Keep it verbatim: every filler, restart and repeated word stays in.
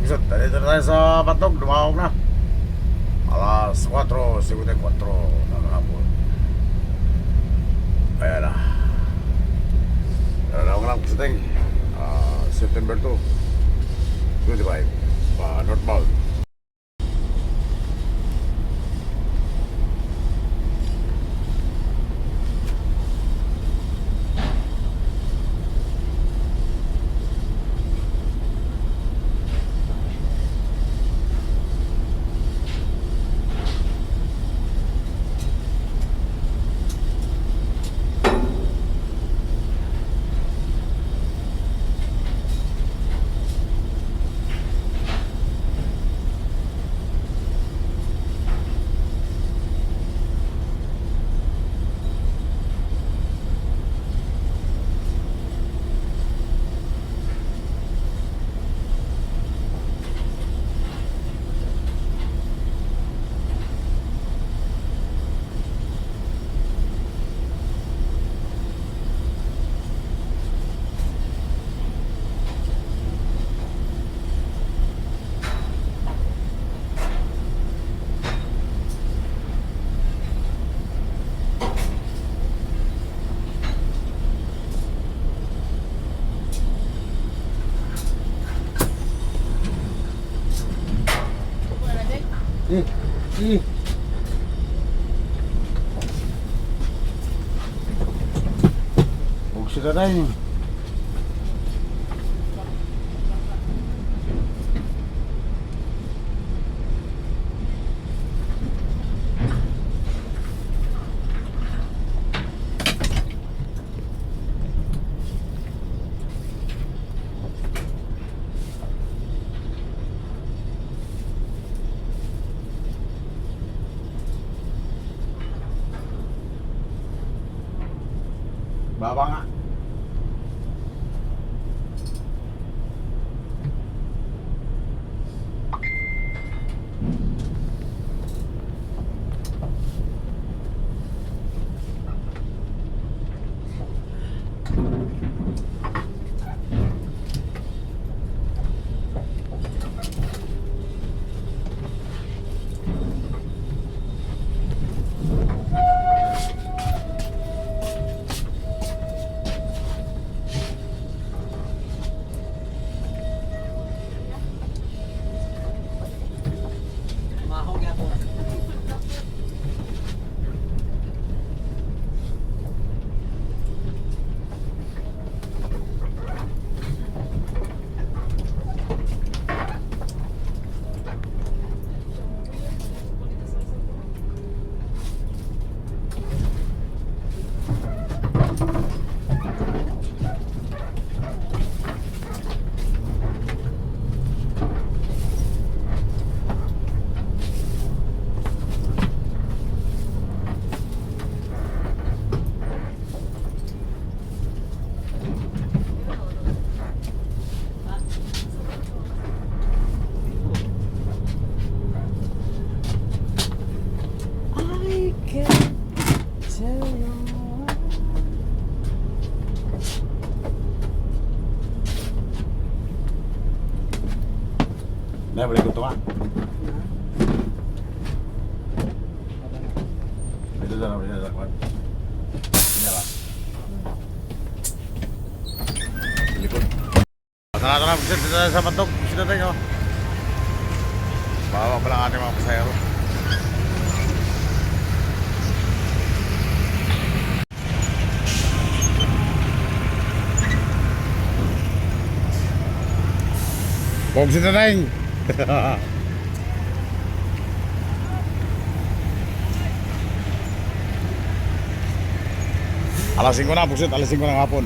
So, dito na tayo sa Batog, dumawag na. Alas kwatro singkwenta y kwatro ng hapon. Ayan na. Ayan na, walang shooting. Ah, September two, twenty-five. Pa northbound. Eh, eh. Huwag sila tayo. Baba nga. I can't tell you why. Dai, balik ko to, ah. Ito na lang, ito na lang. Yan lang. Sa likod. Tara, tara, bisita tayo sa Batog. Bisita tayo. Bawa pa lang ating mga pasahero. Pog si Tatay. Alas singko na, pugsit, alas singko ng hapon.